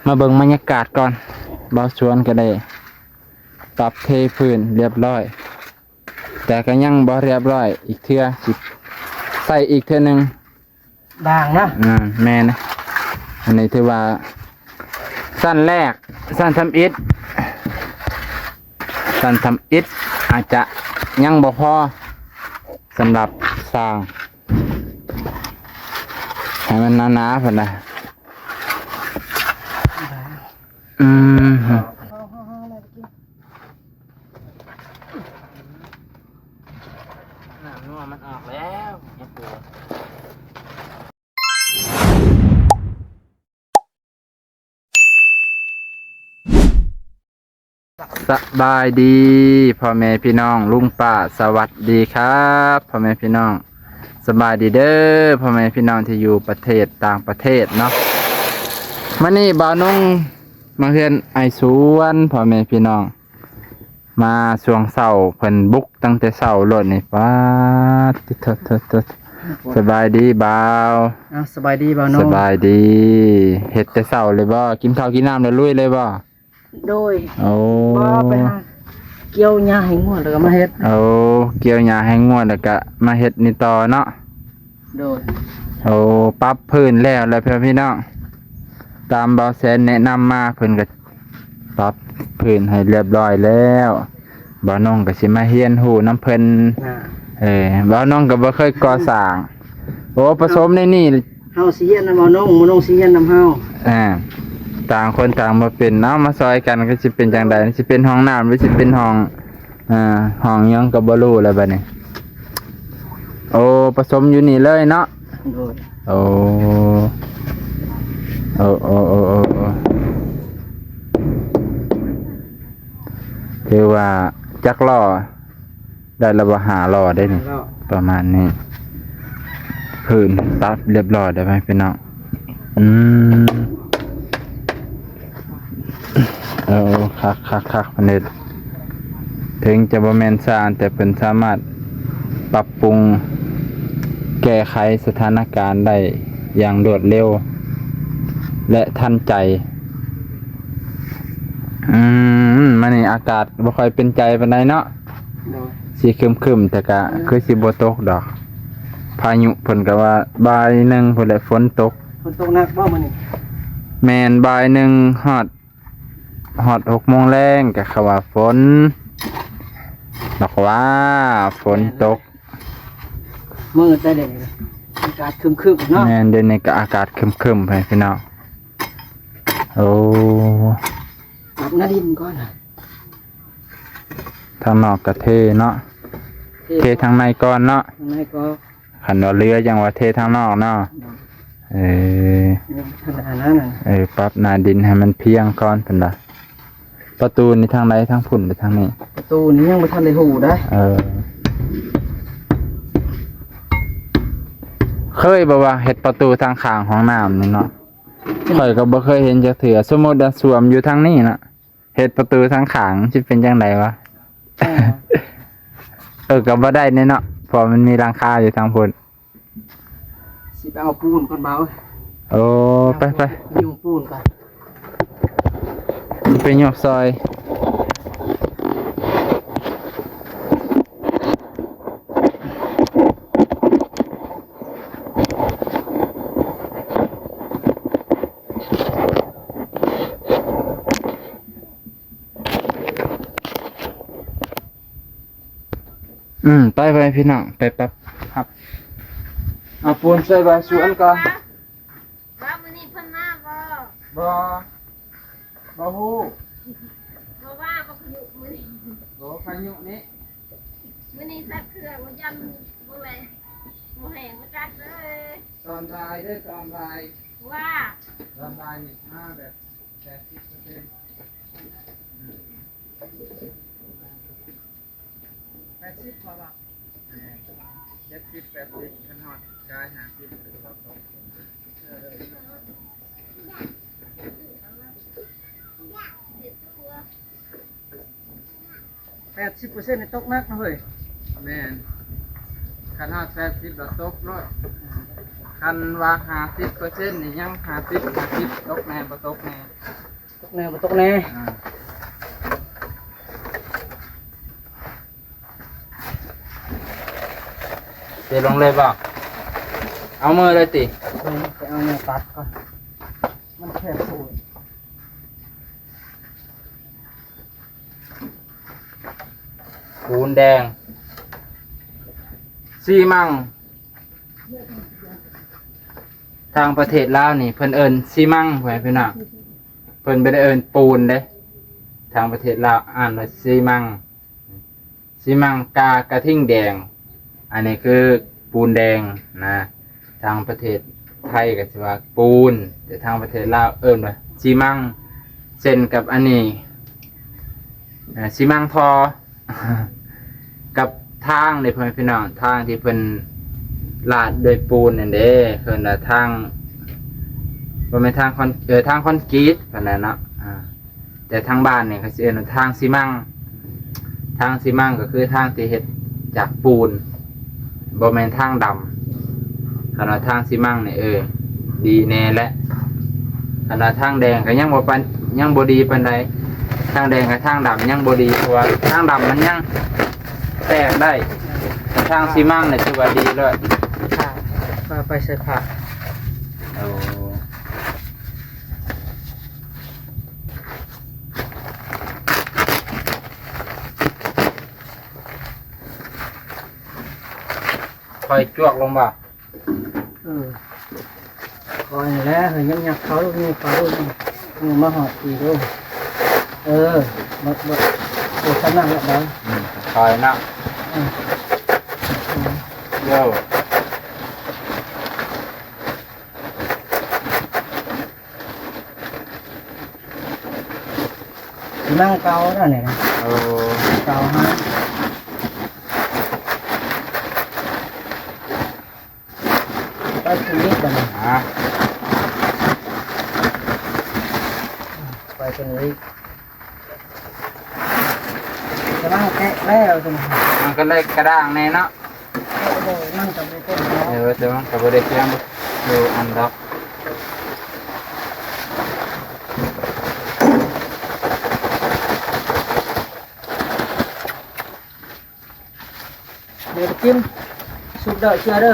ມາເບິ່ງບັນຍາກາດກ່ອນ. ບ່າວສວນກໍໄດ້ປັບເທພື້ນຮຽບຮ້ອຍ ແຕ່ກໍຍັງບໍ່ຮຽບຮ້ອຍອີກເທື່ອ ຊິໃສ່ອີກເທື່ອໜຶ່ງ. ດ່າງນະ. ອືມ ແມ່ນ. ອັນນີ້ຖືວ່າຊັ້ນແລກ ຊັ້ນທຳອິດ ຊັ້ນທຳອິດອາດຈະຍັງບໍ່ພໍສຳລັບສ້າງໃຫ້ມັນໜາໆ ພຸ້ນນະ. ອືມ ນ້ຳນົວມັນອອກແລ້ວ. ສະບາຍດີພໍ່ແມ່ພີ່ນ້ອງ ລຸງປ້າ ສະຫວັດດີຄັບພໍ່ແມ່ພີ່ນ້ອງ. ສະບາຍດີເດີພໍ່ແມ່ພີ່ນ້ອງທີ່ຢູ່ປະເທດຕ່າງປະເທດເນາະ. ມື້ນີ້ບ່າວນົງມາເຮືອນອ້າຍສວນ ພໍ່ແມ່ພີ່ນ້ອງ. ມາຊ່ວງເຊົ້າ ເພິ່ນບຸກຕັ້ງແຕ່ເຊົ້າໂລດນີ້. ປາດ ຕິໂທໆໆ. ສະບາຍດີບ່າວ. ອ້າວ ສະບາຍດີບ່າວນົງ. ສະບາຍດີ. ເຮັດແຕ່ເຊົ້າເລີຍບໍ່? ກິນເຂົ້າກິນນ້ຳແລ້ວລຸຍເລີຍບໍ່? ໂດຍ. ໂອ້ ບໍ່ ໄປຫາກ່ຽວຫຍ້າໃຫ້ງົວແລ້ວກໍມາເຮັດ. ໂອ້ ກ່ຽວຫຍ້າໃຫ້ງົວແລ້ວກໍມາເຮັດນີ້ຕໍ່ເນາະ. ໂດຍ. ໂອ້ ປັບພື້ນແລ້ວແຫຼະພີ່ນ້ອງ ຕາມບ່າວແສນແນະນຳມາ ເພິ່ນກໍປັບພື້ນໃຫ້ຮຽບຮ້ອຍແລ້ວ. ບ່າວນົງກໍຊິມາຮຽນຮູ້ນຳເພິ່ນ. ອ່າ ເອີ ບ່າວນົງກໍບໍ່ເຄີຍກໍ່ສ້າງ. ໂອ້ ປະສົມໃນນີ້ ເຮົາຊິຮຽນນຳບ່າວນົງ ບ່າວນົງຊິຮຽນນຳເຮົາ. ອ່າ ຕ່າງຄົນຕ່າງບໍ່ເປັນ. ເອົາ ມາຊ່ອຍກັນ ກໍຊິເປັນຈັ່ງໃດ? ຊິເປັນຫ້ອງນ້ຳ ຫຼື ຊິເປັນຫ້ອງ ອ່າ ຫ້ອງຫຍັງກໍບໍ່ຮູ້ແລ້ວບັດນີ້. ໂອ້ ປະສົມຢູ່ນີ້ເລີຍເນາະ. ໂດຍ. ໂອ້ ໂອ້ ໂອ້ ໂອ້ ໂອ້ ໂອ້ ຖືວ່າຈັກລໍ້? ໄດ້ລະບໍ່ ຫ້າລໍ້ໄດ້ນີ້. ຫ້າລໍ້ ປະມານນີ້. ພື້ນຕັດຮຽບຮ້ອຍແລ້ວພີ່ນ້ອງ. ອືມ ເອີ ຄັກໆໆ ເພິ່ນເຮັດ ເຖິງຈະບໍ່ແມ່ນຊ່າງ ແຕ່ເພິ່ນສາມາດປັບປຸງແກ້ໄຂສະຖານະການໄດ້ຢ່າງລວດເລັວ ແລະ ທັນໃຈ. ອືມ ມື້ນີ້ອາກາດບໍ່ຄ່ອຍເປັນໃຈປານໃດເນາະ. ໂດຍ. ຊິຄຶມໆ ແຕ່ກະຄືຊິບໍ່ຕົກດອກ. ພາຍຸເພິ່ນກໍວ່າບ່າຍໜຶ່ງພຸ້ນແຫຼະຝົນຕົກ. ຝົນຕົກໜັກບໍ່ມື້ນີ້? ແມ່ນ ບ່າຍໜຶ່ງຮອດ ຮອດຫົກໂມງແລງກໍເຂົາວ່າຝົນ ບອກວ່າຝົນຕົກ. ມືດໄດ້ເດ ອາກາດຄຶມໆເນາະ. ແມ່ນ ດຽວນີ້ກໍອາກາດຄຶມໆ ໄປພີ່ນ້ອງ. ໂອ້ ປັບໜ້າດິນກ່ອນ. ທາງນອກກະເທເນາະ. ເທ ເທທາງໃນກ່ອນເນາະ. ທາງໃນກໍ ຄັນວ່າເຫຼືອຈັ່ງວ່າເທທາງນອກເນາະ. ເອີ ທາງນັ້ນ. ເອີ ປັບໜ້າດິນໃຫ້ມັນພຽງກ່ອນເພິ່ນວ່າ. ປະຕູນີ້ທາງໃດ? ທາງພຸ້ນຫຼືທາງນີ້? ປະຕູນີ້ຍັງບໍ່ທັນໄດ້ຮູ້ໄດ໋. ເອີ ເຄີຍບໍ່ວ່າເຮັດປະຕູທາງຂ້າງຫ້ອງນ້ຳນີ້ເນາະ? ຂ້ອຍກໍບໍ່ເຄີຍເຫັນຈັກເທື່ອ. ສົມມຸດວ່າສ້ວມຢູ່ທາງນີ້ນະ ເຮັດປະຕູທາງຂ້າງ ຊິເປັນຈັ່ງໃດວະ? ເອີ ເອີ ກໍບໍ່ໄດ້ແນ່ເນາະ ເພາະມັນມີຫຼັງຄາຢູ່ທາງພຸ້ນ. ຊິໄປເອົາປູນກ່ອນເບົາ. ໂອ້ ໄປໆ ຍົກປູນກ່ອນ ໄປຍົກຊອຍ. ອືມ ໄປໆ ພີ່ນ້ອງ ໄປປັບ ຮັບ ເອົາປູນໃສ່ບ່າວສວນກ່ອນ. ວ່າມື້ນີ້ເພິ່ນມາບໍ່? ບໍ່ ບໍ່ຮູ້. ບໍ່ວ່າບໍ່ພາຍຸມື້ນີ້. ບໍ່ພາຍຸນີ້. ມື້ນີ້ສັກເຄື່ອງບໍ່ຢ້ານບໍ່ແລ ບໍ່ແຫ້ງບໍ່ຈັກເລີຍ. ຕອນບ່າຍເດີ ຕອນບ່າຍ. ວ່າ ຕອນບ່າຍນີ້ມາແບບແປດສິບເປີເຊັນ. ແປດສິບພໍບໍ່? ແມ່ນ ເຈັດສິບ ແປດສິບ ຄັນຮອດກາຍຫ້າສິບກໍຕົກ. ເອີ ແປດສິບເປີເຊັນນີ້ຕົກໜັກນະເຮີ້ຍ. ແມ່ນ ຄັນຮອດແປດສິບແລ້ວຕົກໂລດ. ຄັນວ່າຫ້າສິບເປີເຊັນນີ້ ຍັງຫ້າສິບ ຫ້າສິບ ຕົກແນ່ບໍ່ຕົກແນ່. ແນ່ ບໍ່ຕົກແນ່. ອ່າ ເທລົງເລີຍບໍ່? ເອົາມືເລີຍຕິ? ເອີ ໄປເອົາແນວຕັດກ່ອນ ມັນແຄບໂພດ. ປູນແດງ ຊີມັງ ທາງປະເທດລາວນີ້ເພິ່ນເອີ້ນຊີມັງ ພໍ່ແມ່ພີ່ນ້ອງ, ເພິ່ນບໍ່ໄດ້ເອີ້ນປູນເດ້. ທາງປະເທດລາວອ່ານວ່າຊີມັງ ຊີມັງກາກະທິງແດງ. ອັນນີ້ຄືປູນແດງນະ. ທາງປະເທດໄທກໍຊິວ່າປູນ, ແຕ່ທາງປະເທດລາວເອີ້ນວ່າຊີມັງ. ເຊັ່ນກັບອັນນີ້ ເອີ ຊີມັງທໍ່ ກັບທາງເດ້ ພໍ່ແມ່ພີ່ນ້ອງ, ທາງທີ່ເພິ່ນລາດດ້ວຍປູນນັ້ນເດ້ ເອີ້ນວ່າທາງ ບໍ່ແມ່ນທາງຄອນ ເອີ ທາງຄອນກຣີດ ເພິ່ນວ່າເນາະ. ອ່າ ແຕ່ທາງບ້ານນີ້ເຂົາຊິເອີ້ນວ່າທາງຊີມັງ. ທາງຊີມັງກໍຄືທາງທີ່ເຮັດຈາກປູນ, ບໍ່ແມ່ນທາງດຳ. ຄັນວ່າທາງຊີມັງນີ້ ເອີ ດີແນ່ແຫຼະ. ຄັນວ່າທາງແດງກໍຍັງບໍ່ປານ ຍັງບໍ່ດີປານໃດ. ທາງແດງກັບທາງດຳຍັງບໍ່ດີ, ເພາະວ່າທາງດຳມັນຍັງແຕກໄດ້, ແຕ່ທາງຊີມັງນີ້ຖືວ່າດີເລີຍ. ຜ້າ ຜ້າໄປໃສ່ຜ້າ. ໂອ້. ຄ່ອຍຈວກລົງບໍ່? ເອີ ຄ່ອຍແຫຼະ ເຮີ້ຍ ຍັບໆເຂົ້າລູກນີ້ ເຂົ້າລູກນີ້ ນີ້ມາຮອດປີໂລ. ເອີ ບໍ່ ບໍ່ ບໍ່ ຊັ້ນນັ້ນແຫຼະໄດ໋. ອືມ ຄ່ອຍເນາະ. ອືມ ໂຢ. ນັ່ງເກົ່າແລ້ວນີ້ນະ. ໂອ້ ເກົ່າຮະ. ໄປໂຕນີ້ບັດນີ້. ຮະ? ໄປໂຕນີ້ອີກ. ກຳລັງແກະແລ້ວໂຕນີ້. ມັນກໍເລີຍກະດ້າງແນ່ເນາະ. ເອີ ມັນກໍບໍ່ເຕັມດອກ. ເອີ ແຕ່ມັນກໍບໍ່ໄດ້ແຂງຢູ່ອັນດອກ. ແມ່ໄປກິນ ຊຸບເດີ ເຊື່ອເດີ.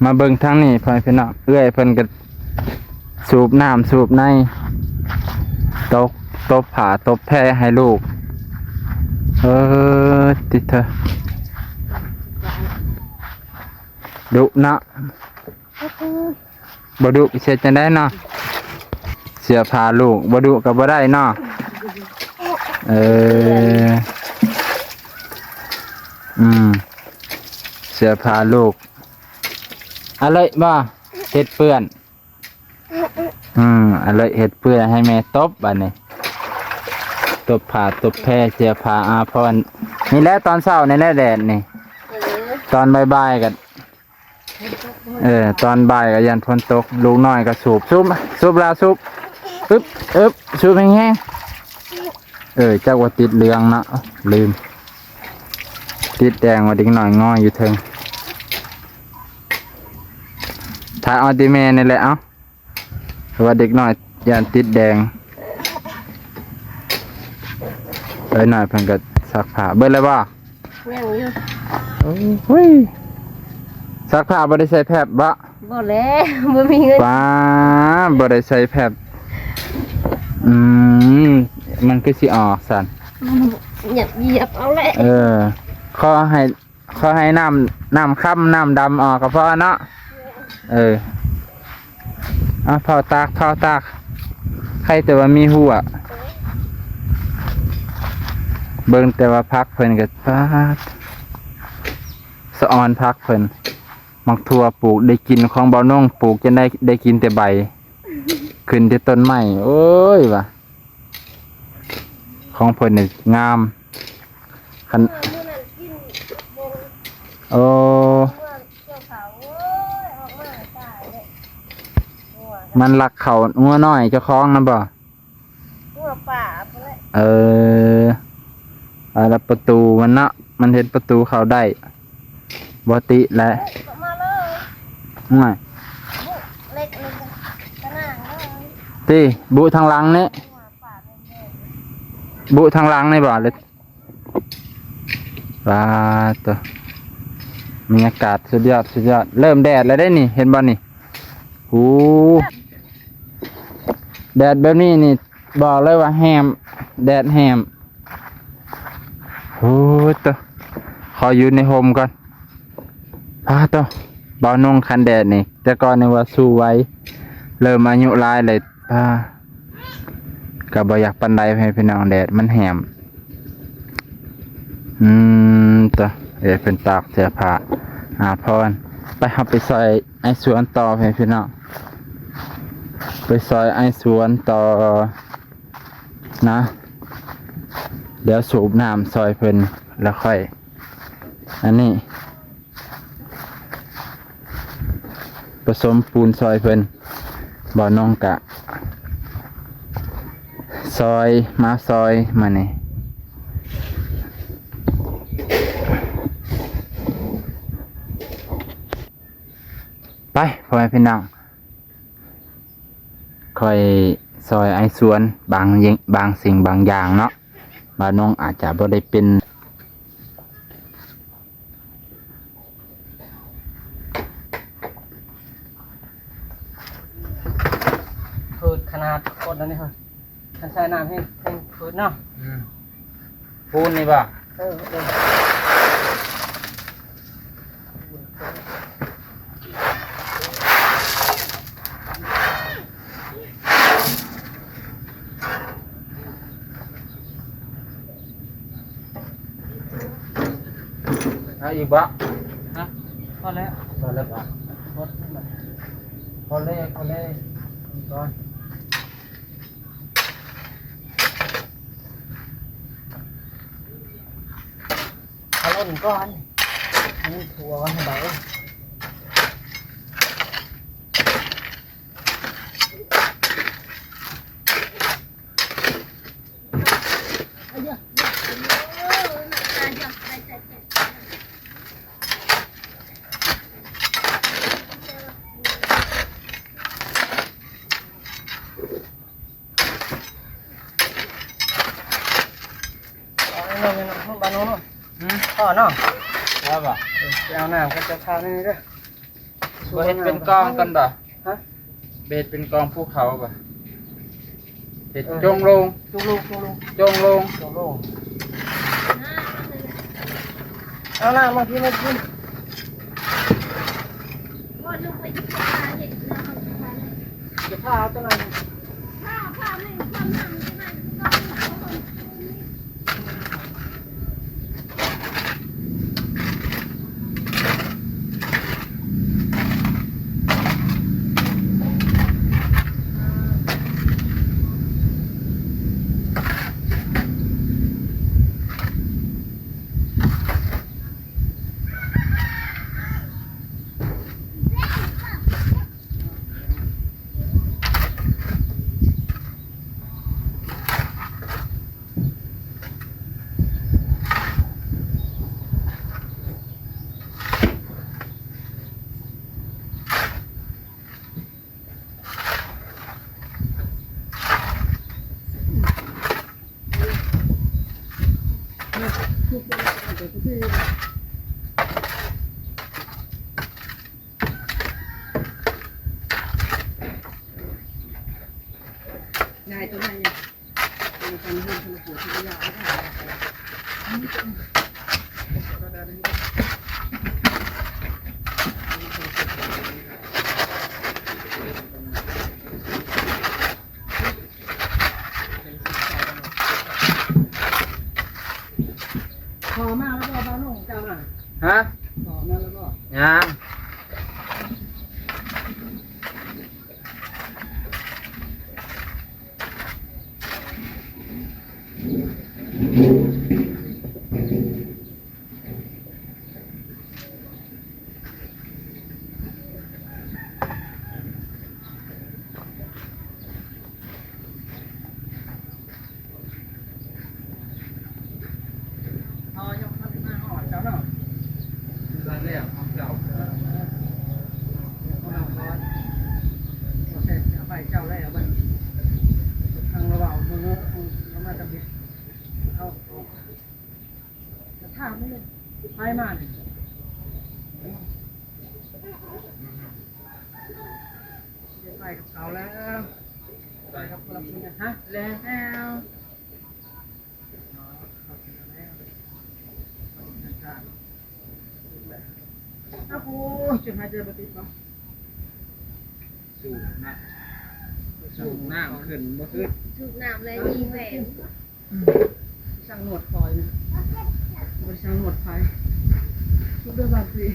ມາເບິ່ງທາງນີ້ ພໍ່ແມ່ພີ່ນ້ອງ, ເອື້ອຍເພິ່ນກໍສູບນ້ຳສູບໃນ ຕົກ ຕົບຜ້າຕົບແພໃຫ້ລູກ. ເອີ ຕິດເທີ ດຸເນາະ. ບໍ່ດຸຊິເຮັດຈັ່ງໃດເນາະ, ເສື້ອຜ້າລູກບໍ່ດຸກໍບໍ່ໄດ້ເນາະ. ເອີ ອືມ ເສື້ອຜ້າລູກ ອະເລີຍບໍ່ ເຮັດເປື້ອນ. ອືມ ອະເລີຍເຮັດເປື້ອນໃຫ້ແມ່ຕົບບາດນີ້, ຕົບຜ້າຕົບແພ ເສື້ອຜ້າອາພອນ. ນີ້ແຫຼະຕອນເຊົ້ານີ້ແຫຼະແດດນີ້, ເອີ ຕອນບ່າຍໆກໍ ເອີ ຕອນບ່າຍກໍຢ້ານຝົນຕົກ. ລູກນ້ອຍກໍສູບ ສູບ ສູບລາວສູບ ອຶບ ອຶບ ສູບແຮງໆ. ເອີ ຈັກວ່າຕິດເຫຼືອງເນາະ, ລືມ ຕິດແດງວ່າເດັກນ້ອຍງອຍຢູ່ເທິງ. ຖ້າເອົາແຕ່ແມ່ນີ້ແຫຼະ ເອົາ ເພາະວ່າເດັກນ້ອຍຢ້ານຕິດແດງ. ເອີ ນ້ອຍເພິ່ນກໍຊັກຜ້າເບິດແລ້ວບໍ່? ຍັງຢູ່. ໂອ້ຍ ຊັກຜ້າບໍ່ໄດ້ໃສ່ແຟັບບໍ່? ບໍ່ແລ້ວ ບໍ່ມີເງິນ. ປ້າ ບໍ່ໄດ້ໃສ່ແຟັບ. ອືມ ມັນຄືຊິອອກຊັ້ນ. ມັນຢາກຢຽບເອົາແຫຼະ. ເອີ ຂໍໃຫ້ ຂໍໃຫ້ນ້ຳ ນ້ຳຄຳ ນ້ຳດຳອອກກໍພໍເນາະ. ເອີ ເອົາ ເຝົ້າຕາກ ເຝົ້າຕາກ ໃຄແຕ່ວ່າມີຫົວ. ເບິ່ງແຕ່ວ່າຜັກເພິ່ນກໍ ປາດ ສະອອນຜັກເພິ່ນ. ໝາກຖົ່ວປູກໄດ້ກິນຂອງບ່າວນົງ ປູກຈົນໄດ້ ໄດ້ກິນແຕ່ໃບ ຂຶ້ນແຕ່ຕົ້ນໄມ້. ໂອ້ຍ ວ່າ ຂອງເພິ່ນນີ້ງາມ. ຄັນ ເອີ ມື້ນັ້ນກິນບົງ ໂອ້ ເມື່ອກ່ຽວເຂົ້າ ໂອ້ຍ ອອກມາຕາຍເລີຍ. ມັນລັກເຂົ້າງົວນ້ອຍເຈົ້າຂອງນຳບໍ່? ງົວປ່າພຸ້ນແຫຼະ. ເອີ ອາ ລະປະຕູມັນເນາະ, ມັນເຮັດປະຕູເຂົ້າໄດ້. ບໍ່ຕິແຫຼະ ເອີ ເຂົ້າມາເລີຍ. ໂອ້ຍ ບຸເຫຼັກ ຕິ ບຸທາງຫຼັງນີ້ ບຸທາງຫຼັງນີ້ບໍ່ ຫຼື ປາດໂທ້ ບັນຍາກາດສຸດຍອດ ສຸດຍອດ ເລີ່ມແດດແລ້ວເດ້ນີ້ ເຫັນບໍ່ນີ້ ໂອ້ ແດດແບບນີ້ນີ້ ບອກເລີຍວ່າແຮມ ແດດແຮມ ໂອ້ໂຕ ຂໍຢູ່ໃນຮົ່ມກ່ອນ ປາດໂຕ ບ່າວນົງຄັນແດດນີ້ ແຕ່ກ່ອນນີ້ວ່າສູ້ໄຫວ ເລີ່ມອາຍຸຫຼາຍແລ້ວ ປາດ ກໍບໍ່ຢາກປານໃດ ໃຫ້ພີ່ນ້ອງ ແດດມັນແຮມ ອືມ ໂຕ ເອີ ເພິ່ນຕາກເສື້ອຜ້າ ອາພອນ ໄປ ເຮົາໄປຊ່ອຍອ້າຍສວນຕໍ່ ໃຫ້ພີ່ນ້ອງ ໄປຊ່ອຍອ້າຍສວນຕໍ່ ນະ ດຽວສູບນ້ຳຊ່ອຍເພິ່ນ ແລ້ວຄ່ອຍ ອັນນີ້ ປະສົມປູນຊ່ອຍເພິ່ນ ບ່າວນົງກະຊ່ອຍ ມາຊ່ອຍ ມານີ້ ໄປ ພໍ່ແມ່ພີ່ນ້ອງ ຂ້ອຍຊ່ອຍອ້າຍສວນບາງຢ່າງ ບາງສິ່ງບາງຢ່າງເນາະ ບ່າວນົງອາດຈະບໍ່ໄດ້ເປັນ ພືດຂະໜາດຄົນອັນນີ້ ຄັນໃສ່ນ້ຳແຮງ ແຮງພືດເນາະ ອືມ ປູນນີ້ບໍ່? ເອີ ເອີ ເອົາອີກບໍ່? ຮະ? ພໍແລ້ວ ພໍແລ້ວບໍ່? ໝົດແລ້ວ ພໍແລ້ວ ພໍແລ້ວ ກ່ອນ ເອົາລົງກ່ອນ ໃຫ້ມັນທົ່ວກ່ອນ ໃຫ້ເບົາ ເອົາໃຫ້ນ້ອງ ໃຫ້ນ້ອງ ບ້ານນ້ອງເນາະ ຫືມ ພໍເນາະ ພໍບໍ່? ເອີ ໄປເອົານ້ຳກັບເຈົ້າພາບນີ້ເດີ ບໍ່ເຮັດເປັນກອງກ່ອນບໍ່? ຮະ? ບໍ່ເຮັດເປັນກອງພູເຂົາບໍ່? ເຮັດ ເອີ ຈົ່ງລົງ ຈົ່ງລົງ ຈົ່ງລົງ ຈົ່ງລົງ ຈົ່ງລົງ ເອົານ້ຳມາ ມາ ມາ ຈະພາເອົາຕົວນັ້ນ ຍາຍຕົວໃຫຍ່ ຂໍມາແລ້ວບໍ່ ບ່າວໜຸ່ມ ເຈົ້ານະ? ຮະ? ຂໍມາແລ້ວບໍ່? ຍັງ. ອໍ ຍັງບໍ່ທັນໄດ້ມາຮອດເຈົ້າເນາະ. ໄປມານີ້ ໄປກັບເຂົາແລ້ວ ໄປກັບຄົນລະຄົນນະຮະ ແລ້ວ ເອົາໂອ້ຍ ຈົນຫາຍໃຈບໍ່ຕິດເນາະ ສູບນ້ຳ ສູບນ້ຳຂຶ້ນບໍ່ຂຶ້ນ ສູບນ້ຳແລ້ວຍິງແຫວນ. ຊ່າງນວດຄອຍນະ ບໍ່ໄດ້ຊ່າງນວດໃຜ ທຸກເດີບາງທີ.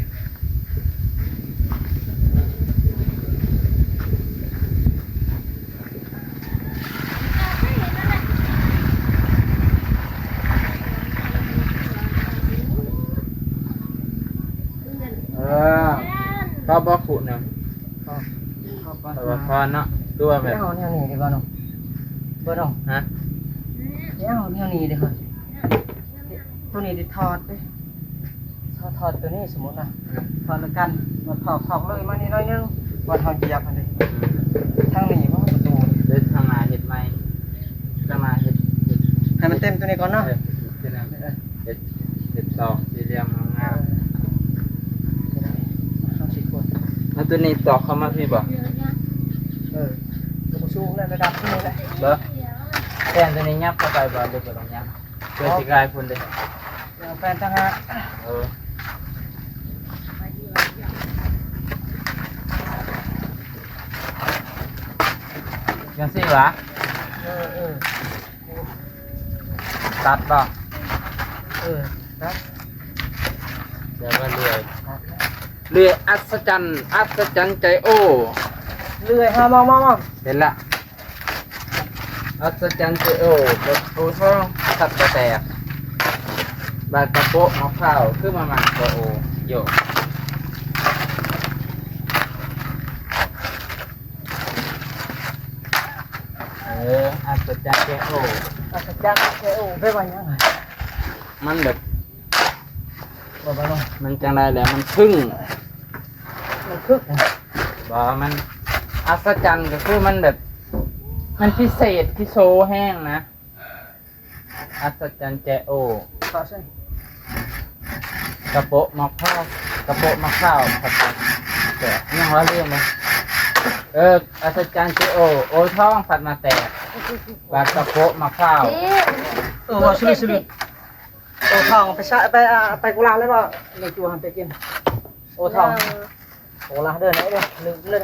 ເອີ ກໍບໍ່ຄຸນະ ກໍ ກໍ ກໍ ກໍ ກໍເນາະ ຄືວ່າແບບ ແນວ ແນວນີ້ດີກວ່າເນາະ ເບິ່ງເນາະ ຮະ ແນວ ແນວນີ້ດີກວ່າ ໂຕນີ້ໄດ້ຖອດເດ້ ຖອດ ຖອດໂຕນີ້ສົມມຸດນະ ອືມ ຖອດແລ້ວກັນ ມາຖອກ ຖອກເລີຍມານີ້ໜ້ອຍໜຶ່ງ ບ່ອນເຮົາຢຽບຫັ້ນເດ້ ອືມ ທາງນີ້ບໍ່ປະຕູ ເຮັດທາງໜ້າເຮັດໃໝ່ ທາງໜ້າເຮັດ ເຮັດ ໃຫ້ມັນເຕັມໂຕນີ້ກ່ອນເນາະ ເອີ ເຮັດ ເຮັດຕອກສີ່ຫຼ່ຽມງາມໆ ເອີ ເອົາສີ່ຄົນ ເອົາໂຕນີ້ຕອກເຂົ້າມາພີ້ບໍ່ ເອີ ບໍ່ສູງແລ້ວ ລະດັບນີ້ແຫຼະ ບໍ່ ແຕ່ນໂຕນີ້ຫຍັບເຂົ້າໄປບໍ່ ຫຼືບໍ່ຕ້ອງຫຍັບ ເພື່ອຊິກາຍພຸ້ນເດ້ ແປນຕ່າງຫາກ ເອີ ຈັ່ງຊີ້ຫວາ ເອີ ເອີ ຕັດບໍ່ ເອີ ຕັດ ແບບວ່າເລື່ອຍ ຕັດແລ້ວ ເລື່ອຍອັດສະຈັນ ອັດສະຈັນໃຈໂອ້ ເລື່ອຍ ມາ ມາ ມາ ເຫັນລະ. ອັດສະຈັນເຈໂອ ໂອທອງ ຕັດບໍ່ແຕກ ບາດກະໂປະໝາກພ້າວ ຄືມາໝາກບໍ່ໂອໂຢ ເອີ ອັດສະຈັນເຈໂອ ອັດສະຈັນເຈໂອ ແປວ່າຫຍັງ? ມັນແບບ ບໍ່ ບໍ່ເນາະ ມັນຈັ່ງໃດແຫຼະ ມັນທຶ້ງ ມັນທຶກ ບໍ່ ມັນອັດສະຈັນ ກໍຄືມັນແບບ ມັນພິເສດພິໂສແຮງນະ ອັດສະຈັນແຈໂອ ເພາະຊັ້ນ ກະໂປະໝາກພ້າວ ກະໂປະໝາກພ້າວ ແຕກ ຫຍັງວະ ລືມເລີຍ ເອີ ອັດສະຈັນເຈໂອ ໂອທອງ ພັດມາແຕກ ບາດກະໂປະໝາກພ້າວ ເອີ ວ່າຊື່ໆ ໂອທອງໄປຊະ ໄປ ອ່າ ໄປໂກລາດແລ້ວບໍ່? ແມ່ຈູ່ຫັ້ນໄປກິນ ໂອທອງ ເອີ ໂກລາດເດີ ໄດ້ເດີ ລືມເລີຍ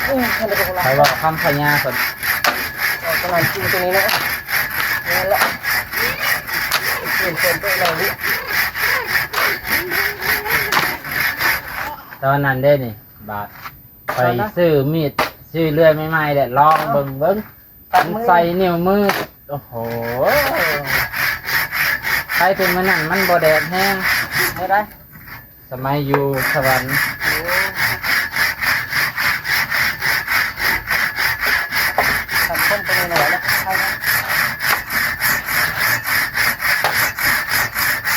ອືມ ເອີ ໄປໂກລາດ ໄປເວົ້າຄຳພະຍາກ່ອນ ເອີ ກຳລັງກິນຕົວນີ້ເນາະ ນີ້ແຫຼະ ກິນເພິ່ນໄປເລີຍ ຕອນນັ້ນເດ້ນີ້ ບາດ ຂ້ອຍຊື້ມີດ ຊື້ເລື່ອຍໃໝ່ໆ ແຫຼະ ລອງເບິ່ງ ເບິ່ງ ມັນໃສ່ນິ້ວມື ໂອ້ໂຫ ໄປເຖິງມື້ນັ້ນມັນບໍ່ແດດແຮງ ມື້ໃດ? ສະໄໝຢູ່ສະຫວັນ ໂອ້ ຄັນຄົນຕົວນ້ອຍໆ ແລ້ວໃສ່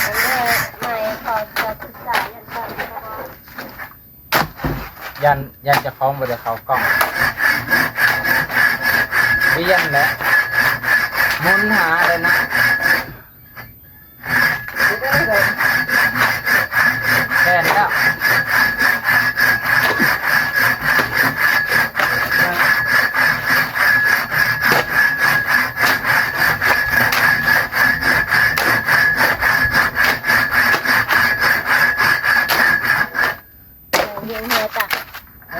ອັນນີ້ໃໝ່ ຂໍ ຂໍສຶກສາ ຢ້ານເພິ່ນບໍ່ ຢ້ານ ຢ້ານເຈົ້າຂອງບໍ່ໄດ້ເຂົ້າກ້ອງ ປ່ຽນແຫຼະ ໝູນຫາເລີຍນະ ແມ່ນແລ້ວ. ເອີ ເຮັດຕາ ເອີ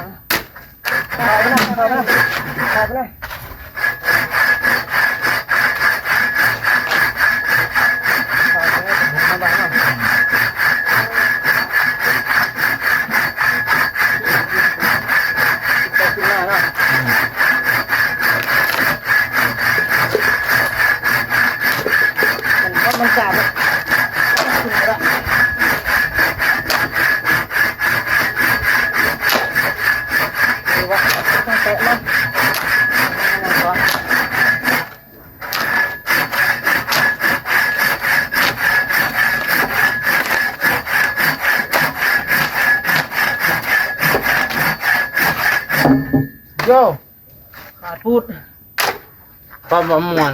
ເຂົ້າໄປນະ ເຂົ້າໄປນະ ເຂົ້າໄປນະ ເຂົ້າໄປນະ ເຂົ້າໄປນະ ໄປຂຶ້ນມາເນາະ ອືມ ມັນ ມັນຈາມ ຂຶ້ນມາລະ ໂຢ ຂາດພຸດ ຄວາມບໍ່ມ່ວນ.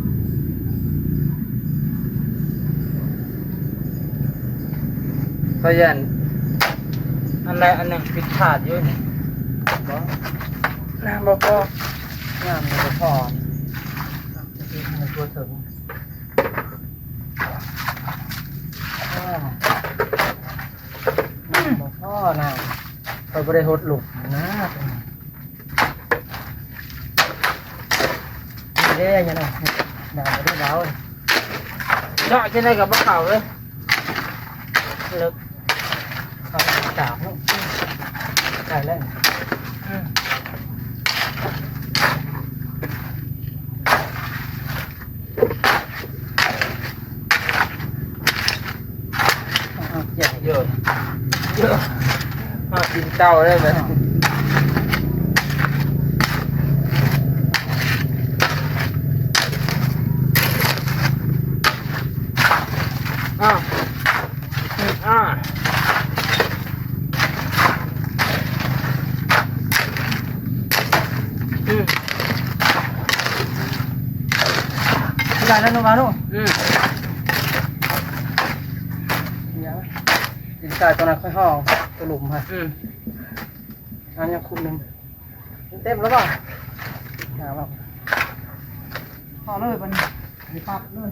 ກໍຢ້ານອັນໃດອັນໜຶ່ງຜິດພາດຢູ່ນີ້. ບໍ່ ນ້ຳບໍ່ພໍ ນ້ຳບໍ່ພໍ ນ້ຳບໍ່ທົ່ວເຖິງ. ອ້າວ ນ້ຳບໍ່ພໍ ນ້ຳ ຂ້ອຍບໍ່ໄດ້ຫົດຫຼຸມນະ. ນີ້ເດ້ ຍັງໄດ້ ໄດ້ບໍ່ໄດ້ເວົ້າ ເຈາະຈັ່ງໃດກໍບໍ່ເຂົ້າເລີຍ ເລິກ ເຂົ້າຕາມເນາະ ໄດ້ແລ້ວ ອືມ. ເອີ ເອີ ມາກິນເຂົ້າໄດ້ໄໝ? ອ້າວ ອືມ ອືມ ໄດ້ແລ້ວເນາະ ວ່າເນາະ ອືມ ກິນໄກ່ຕົວນັ້ນຄ່ອຍຫ່ອ ຕົວຫຼຸມຫັ້ນ ອືມ ອັນຍັງຄຸມໜຶ່ງ ເຕັມແລ້ວບໍ່? ຫາບໍ່ ພໍເລີຍບັດນີ້ ປັບເລີຍ.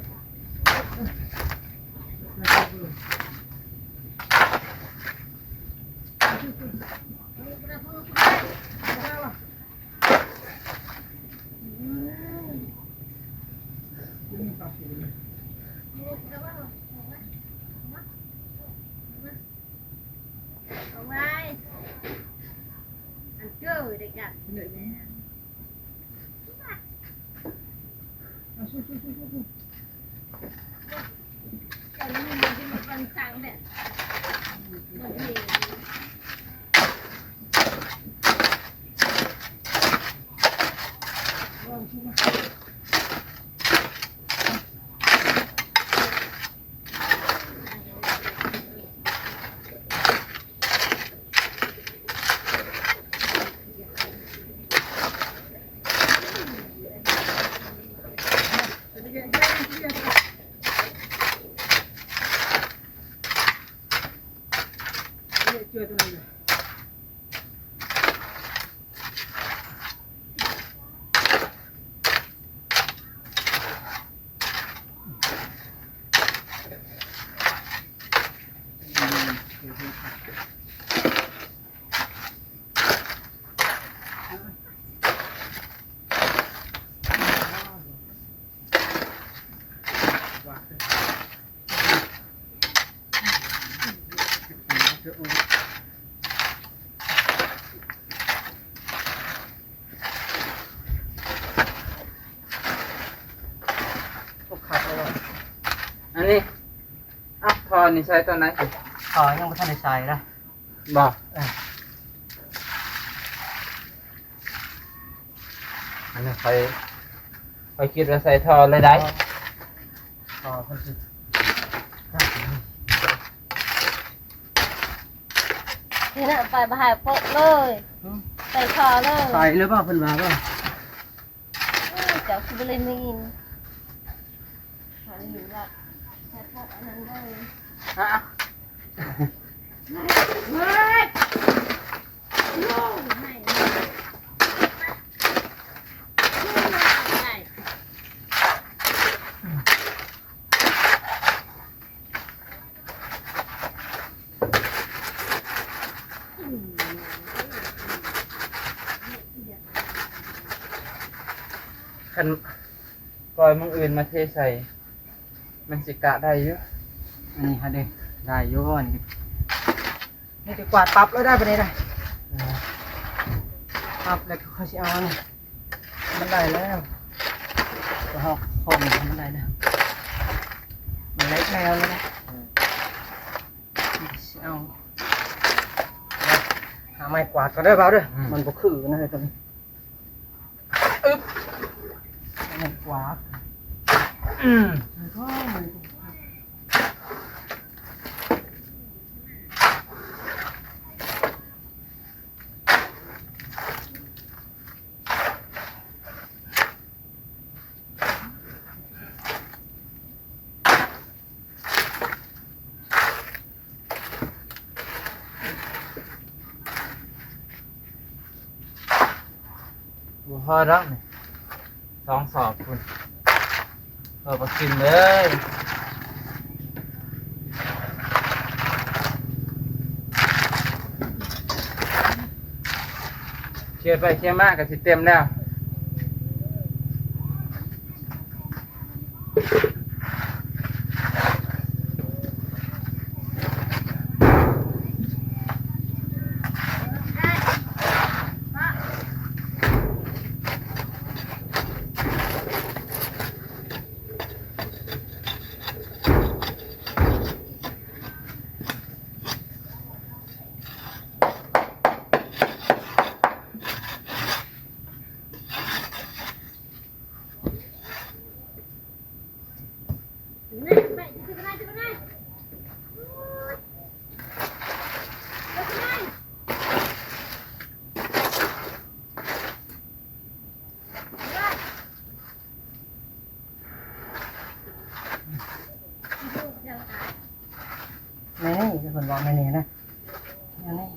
ອັນນີ້ ເອົາ ທໍ່ນີ້ໃສ່ຕອນໃດ? ທໍ່ຍັງບໍ່ທັນໄດ້ໃສ່ນະ. ບໍ່ ເອີ ອັນນີ້ຂ້ອຍ ຂ້ອຍຄິດວ່າໃສ່ທໍ່ເລີຍໄດ໋. ທໍ່ ທໍ່ເພິ່ນຊິ ນີ້ນະ ໄປບໍ່ໃຫ້ໂປະເລີຍ. ຫືມ ໃສ່ທໍ່ເລີຍ. ໃສ່ເລີຍບໍ່ ເພິ່ນວ່າບໍ່? ເຈົ້າຄືບໍ່ໄດ້ຍິນ ຂ້ອຍໄດ້ຍິນວ່າ ໃສ່ເພາະອັນນັ້ນເດີ. ຮະ? ເຮີ້ຍ! ຄັນກ່ອຍມື້ອື່ນມາເທໃສ່ ມັນຊິກະໄດ້ຢູ່. ອັນນີ້ຫາເດ້ ໄດ້ຢູ່ ອັນນີ້ ນີ້ຊິກວາດປັບເລີຍໄດ໋ ບັດນີ້ໄດ໋. ເອີ ປັບແລ້ວຂ້ອຍຊິເອົາອັນນີ້ ມັນໄດ້ແລ້ວ ເຮົາຄົນໃຫ້ມັນໄດ້ແລ້ວ ມັນໄດ້ແລ້ວແລ້ວນະ. ເອີ ຊິເອົາ ຫາໄມ້ກວາດກ່ອນເດີບ່າວເດີ. ອືມ ມັນບໍ່ຄືນະ ເອີຍ ຕົວນີ້. ອຶບ ໄມ້ກວາດ ອືມ ໂອ້ຍ. ເ ພໍດອກນີ້ ສອງສອບພຸ້ນ ພໍບໍ່ກິນເລີຍ. ເຄຍໄປເຄຍມາກໍຊິເຕັມແລ້ວ. ແມ່ນ ເພິ່ນເວົ້າແນວນີ້ນະ ແນວນີ້.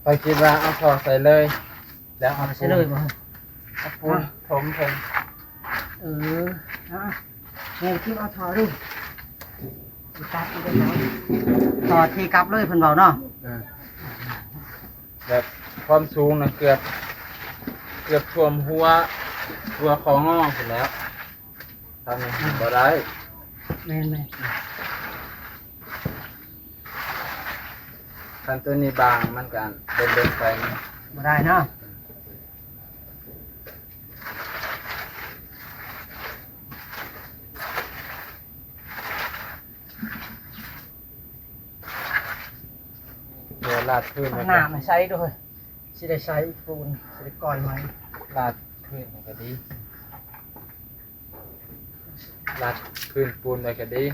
ຂ້ອຍຄິດວ່າເອົາທໍ່ໃສ່ເລີຍ ແລ້ວເອົາ ເອົາໃສ່ເລີຍບໍ່? ເອົາປູນຖົມເພິ່ນ. ເອີ ເອົາ ແມ່ຄິດເອົາທໍ່ດູ ຕັດອີກແລ້ວ ຕໍ່ທີ່ກັບເລີຍເພິ່ນເວົ້າເນາະ. ເອີ ແບບຄວາມສູງນະ ເກືອບ ເກືອບຖ້ວມຫົວ ຫົວຂໍ້ງໍພຸ້ນແຫຼ້ວ. ທາງນີ້ບໍ່ໄດ້. ແມ່ນໆ ຄັນຕົວນີ້ບາງ ມັນກະເບິ່ງໆໄປ ບໍ່ໄດ້ເນາະ. ເພື່ອລາດພື້ນ ເອົານ້ຳມາໃສ່ດ້ວຍ ຊິໄດ້ໃສ່ປູນ ຊິໄດ້ກ່ອຍໃໝ່. ລາດພື້ນກໍດີ ລາດພື້ນປູນໄວ້ກໍດີ.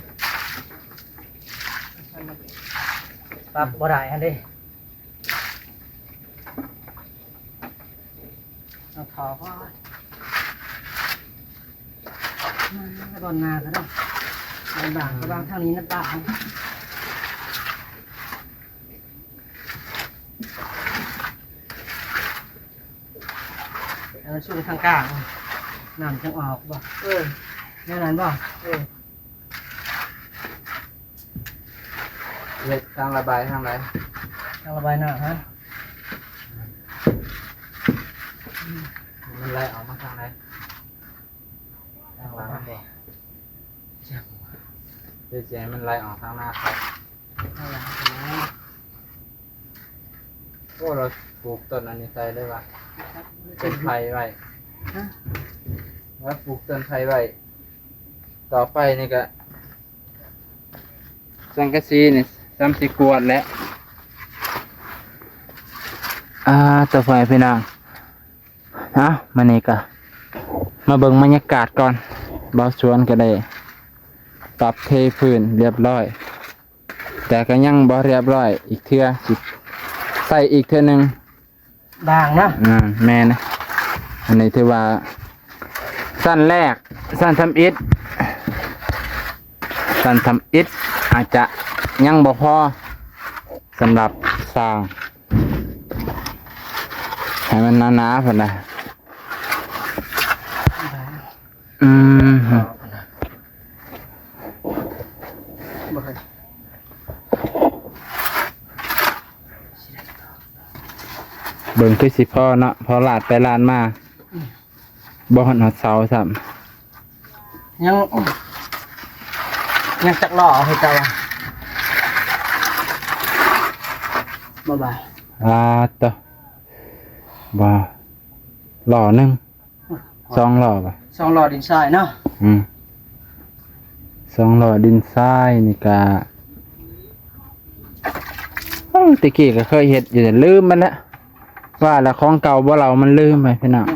ປັບບໍ່ໄດ້ຫັ້ນເດ້. ເອົາທໍ່ກ່ອນ ມາບ່ອນໜ້າກໍໄດ້ ບ່ອນບາງກໍວາງທາງນີ້ນະ ບາງ ໃຫ້ມັນສູງທາງກາງ ນ້ຳຈັ່ງອອກບໍ່? ເອີ ແນວນັ້ນບໍ່? ເອີ. ເຮັດທາງລະບາຍທາງໃດ? ທາງລະບາຍນ້ຳຫັ້ນ ມັນໄຫຼອອກມາທາງໃດ? ທາງຫຼັງບໍ່? ເຮັດໃຫ້ມັນໄຫຼອອກທາງໜ້າເຂົາ. ໂອ້ ລາວປູກຕົ້ນອັນນີ້ໃສ່ເລີຍວ່າ ຕົ້ນໄຜ່ໄວ້. ຮະ? ລາວປູກຕົ້ນໄຜ່ໄວ້. ຕໍ່ໄປນີ້ກະ ສັງກະສີນີ້ສ່ຳຊິກວດແຫຼະ. ອ່າ ຕໍ່ໄປພີ່ນ້ອງ ເອົາ ມື້ນີ້ກະມາເບິ່ງບັນຍາກາດກ່ອນ. ບ່າວສວນກະໄດ້ປັບເທພື້ນລຽບຮ້ອຍ ແຕ່ກະຍັງບໍ່ລຽບຮ້ອຍອີກເທື່ອ ຊິໃສ່ອີກເທື່ອໜຶ່ງ. ບາງເນາະ. ອືມ ແມ່ນ. ອັນນີ້ຖືວ່າຊັ້ນແລກ ຊັ້ນທຳອິດ ຊັ້ນທຳອິດອາດຈະຍັງບໍ່ພໍສຳລັບສ້າງ ໃຫ້ມັນໜາໆ ພຸ້ນນະ. ອືມ ເບິ່ງຄືຊິພໍເນາະ ພໍລາດໄປລາດມາ ອືມ ບໍ່ຮອດ ຮອດເສົາຊ້ຳ. ຍັງ ຍັງຈັກລໍ້ເຮັດເຈົ້າວ່າ ບໍ່ບາຍ. ອ່າ ໂຕ ບໍ່ ລໍ້ໜຶ່ງ ສອງລໍ້ບໍ່? ສອງລໍ້ດິນຊາຍເນາະ. ອືມ ສອງລໍ້ດິນຊາຍນີ້ກະ ໂອ້ ແຕ່ກີ້ກະເຄີຍເຮັດຢູ່ ແຕ່ລືມມັນແລ້ວ. ວ່າແລ້ວ ຂອງເກົ່າບໍ່ເລົ່າ ມັນລືມໄປພີ່ນ້ອງ.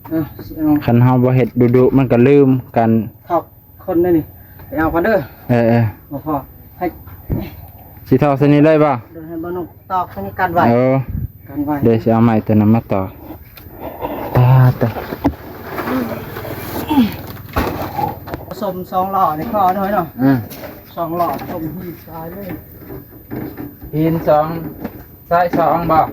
ເອີ ເອີ ຄັນເຮົາບໍ່ເຮັດດຸໆ ມັນກະລືມກັນ. ເຂົ້າຄົນໄດ້ນີ້ ໄປເອົາກ່ອນເດີ. ເອີໆ ບໍ່ພໍ ໃຫ້ ຊິຖອກໃສ່ນີ້ເລີຍບໍ່? ໂດຍ. ນກຕອກຕົວນີ້ກັນໄວ້ ເອີ ກັນໄວ້ ດຽວຊິເອົາໄມ້ຕົວນັ້ນມາຕອກ. ຕາຍ ສົມສອງລໍ້ນີ້ພໍເນາະ ເນາະ ອືມ ສອງລໍ້ສົມຫີນຊາຍເລີຍ ຫີນສອງ ຊາຍສອງບໍ່?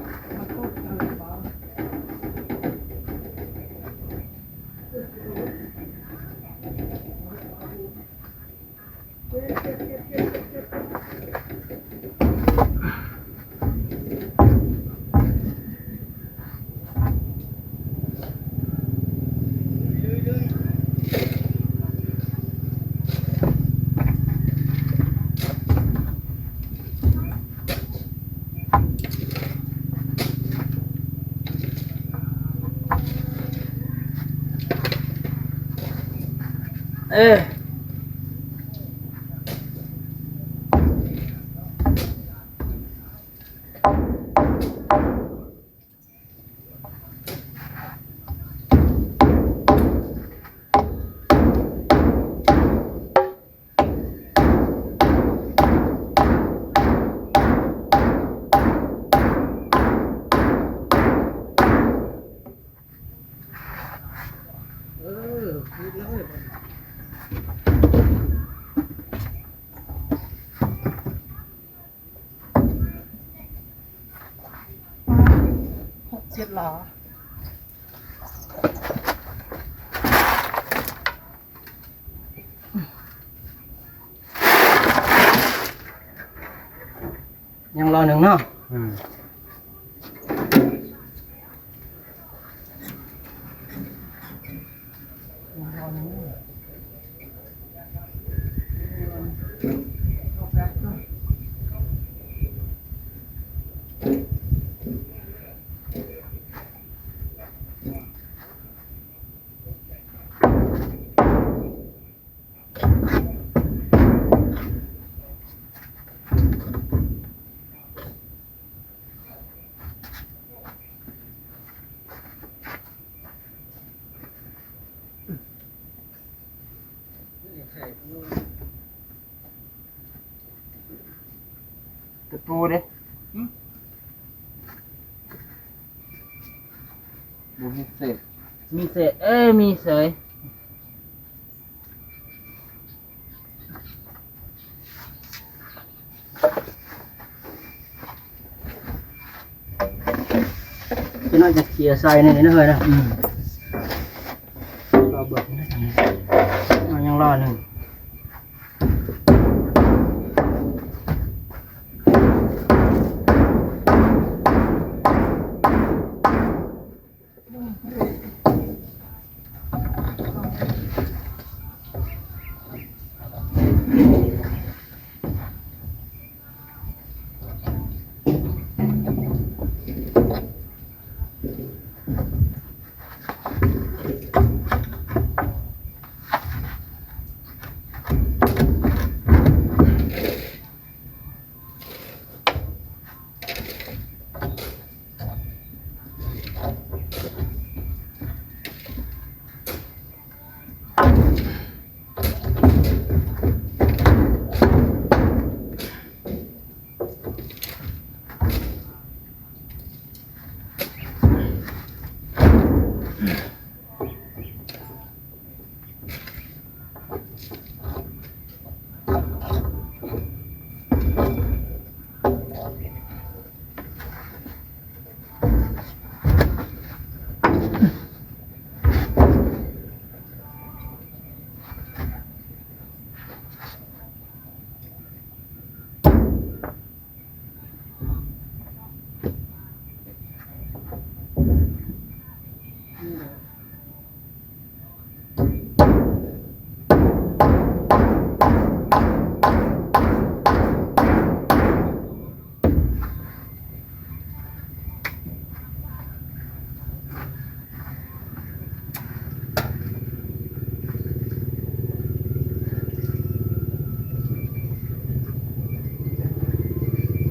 ເອີ. ເອີ ຫົກເຈັດລໍ້ ຍັງລໍ້ໜຶ່ງເນາະ ອືມ. ຕະປູເດ້ ຫຶ? ບໍ່ມີເສດ ມີເສດ ເອີ ມີເສຍ. ເຈົ້ານ້ອຍຈະເຈຍໃສ່ໃນນີ້ນະເຮີຍນະ ອືມ ລໍເບິ່ງ ເອົາຍັງລໍໜຶ່ງ.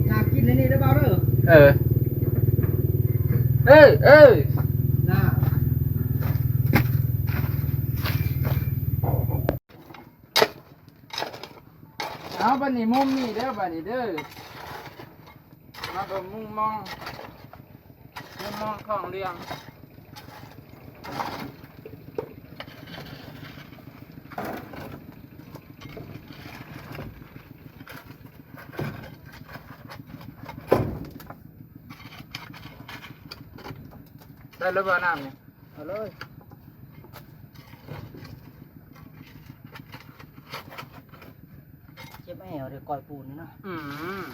ໜ້າກິນໃນນີ້ເດີບ່າວເດີ. ເອີ ເອີ ເອີ ໜ້າ ເອົາ ບາດນີ້ມຸມນີ້ເດີ ບາດນີ້ເດີ. ມາເບິ່ງມຸມມອງ ມຸມມອງຂອງເລື່ອງ ໄດ້ແລ້ວບໍ່ນ້ຳນີ້? ເອົາເລີຍ ເຈັບແອວເດ້ ກ້ອຍປູນນີ້ນະ. ອືມ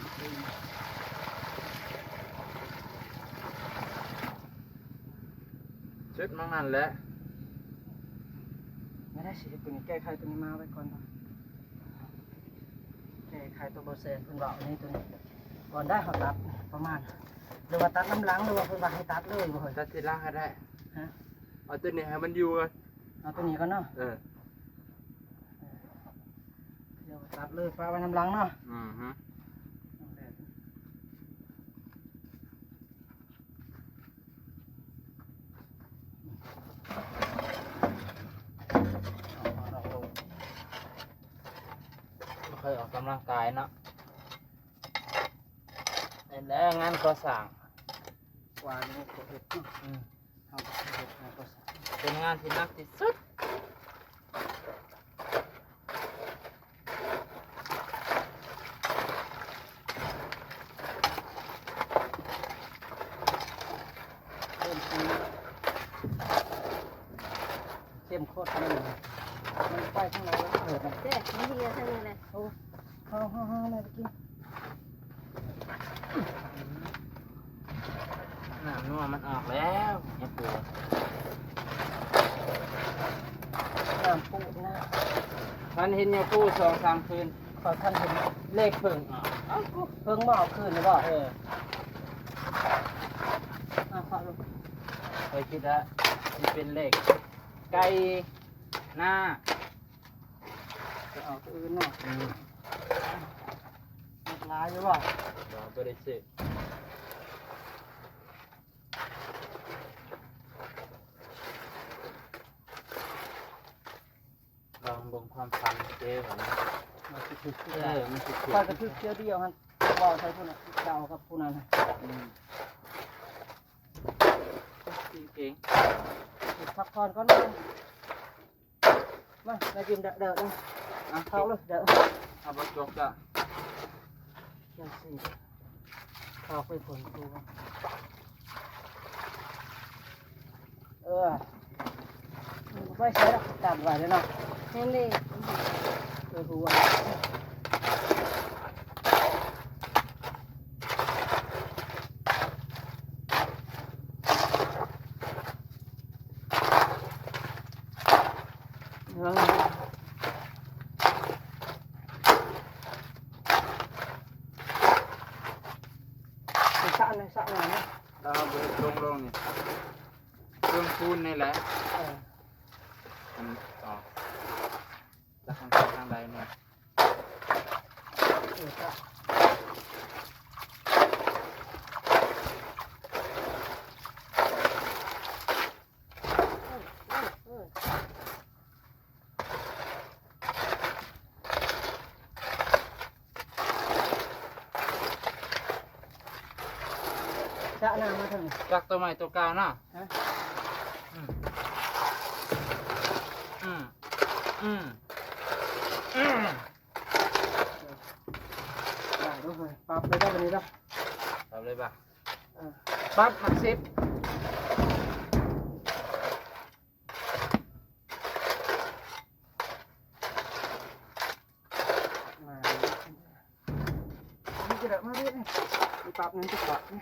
ເຈັບໝ່ອງນັ້ນແຫຼະ. ບໍ່ໄດ້ ຊິເຮັດຕົວນີ້ ແກ້ໄຂຕົວນີ້ມາໄວ້ກ່ອນເນາະ. ແກ້ໄຂຕົວບໍ່ແຊນເພິ່ນເວົ້ານີ້ ຕົວນີ້ກ່ອນໄດ້ ເຮົາຕັດປະມານ ຫຼືວ່າຕັດນຳຫຼັງ ຫຼືວ່າເພິ່ນວ່າໃຫ້ຕັດເລີຍບໍ່? ຕັດທີຫຼັງກໍໄດ້. ຮະ? ເອົາຕົວນີ້ໃຫ້ມັນຢູ່ກ່ອນ. ເອົາຕົວນີ້ກ່ອນເນາະ. ເອີ ດຽວຕັດເລີຍ ປະໄວ້ນຳຫຼັງເນາະ. ອືຮຶ ບໍ່ຄ່ອຍອອກກຳລັງກາຍເນາະ. ເຮັດແລ້ວງານກໍ່ສ້າງ ກວ່ານີ້ກໍເຮັດເນາະ. ອືມ ເຮົາກໍເຮັດງານກໍ່ສ້າງ ເປັນງານທີ່ໜັກທີ່ສຸດ. ເລີ່ມຕີ ເຂັ້ມຂົ້ນ ມັນໄປທາງໃດວະ? ເອີ ມັນແຕກ ມັນເຮຍທາງນີ້ແຫຼະ. ໂອ້ ເຮົາ ເຮົາ ເຮົາ ມາໄປກິນ. ນ້ຳນົວມັນອອກແລ້ວ ຍາປູ ນ້ຳປູນະ. ຄັນເຫັນຍາປູສອງສາມຄືນ ຂ້ອຍຄັນເຫັນເລກເພິ່ງອອກ. ເອົ້າ ເພິ່ງບໍ່ເອົາຄືນນີ້ບໍ່? ເອີ ເອົາເຂົ້າລົງ. ຂ້ອຍຄິດວ່າຊິເປັນເລກໄກ່ນາ. ໄປເອົາຕົວອື່ນເນາະ. ອືມ ມັນຫຼາຍຢູ່ບໍ່? ບໍ່ ບໍ່ໄດ້ຊື້. ລອງເບິ່ງຄວາມຝັນເຈ້ວ່າມັນ ມັນຊິຖືກ ເອີ ມັນຊິຖືກ. ຂ້ອຍກໍຖືກເທື່ອດຽວຫັ້ນ ເວົ້າໃສ່ຜູ້ນັ້ນ ເຈົ້າກັບຜູ້ນັ້ນ. ອືມ ເກັ່ງໆ ພັກຜ່ອນກ່ອນ. ມາ ມາກິນເດີ ເດີ ເດີ ອ່ະ ເຂົ້າເລີຍ ເດີ ເອົາບໍ່ຈົກຈ້ະ ຈັ່ງຊີ້ ເຂົ້າໄປຄົນຕົວ ເອີ ໄປໃສລະ ຕາມໄວ້ເດີເນາະ ແມ່ນເດ້ ເອີ ຮູ້ວ່າ ສະ ສະ ສະ ແລ້ວເຮົາເບິ່ງລົງໆ ນີ້ ເບິ່ງປູນນີ້ແຫຼະ ເອີ ມັນອອກ ຈາກທາງໃດທາງໃດແນ່. ຈາກໜ້າມາທາງນີ້ ຈາກຕົວໃໝ່ຕົວເກົ່ານະ. ຮະ? ອືມ ອືມ ອືມ ອືມ ໄດ້ເດີ ປັບເລີຍເດີ ບັດນີ້ເດີ ປັບເລີຍບໍ່? ເອີ ປັບ ມັກສິບ ມາ ນີ້ກໍໄດ້ ມາເລີຍ ນີ້ ປັບ ນີ້ ປັບ ນີ້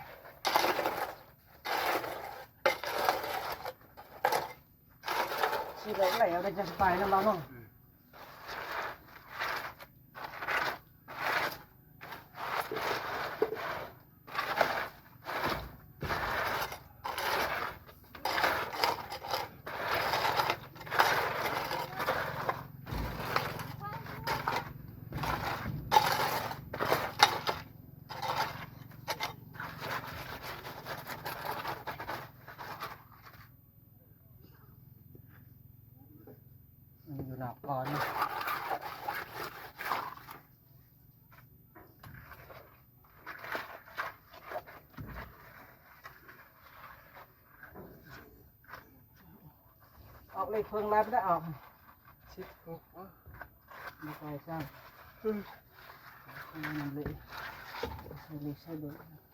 ຊິໄດ້ແລ້ວ ໄດ້ຈັກສະບາຍນຳລາວເນາະ. ອືມ ມັນຢູ່ນອກກ່ອນ. ເລີຍເພິ່ງລາຍໄດ້ອອກ ສິບຫົກ ບໍ່ຄ່ອຍຊ້ຳ ອືມ ເລີຍໃສ່ເລີຍ ໃສ່ເລີຍ.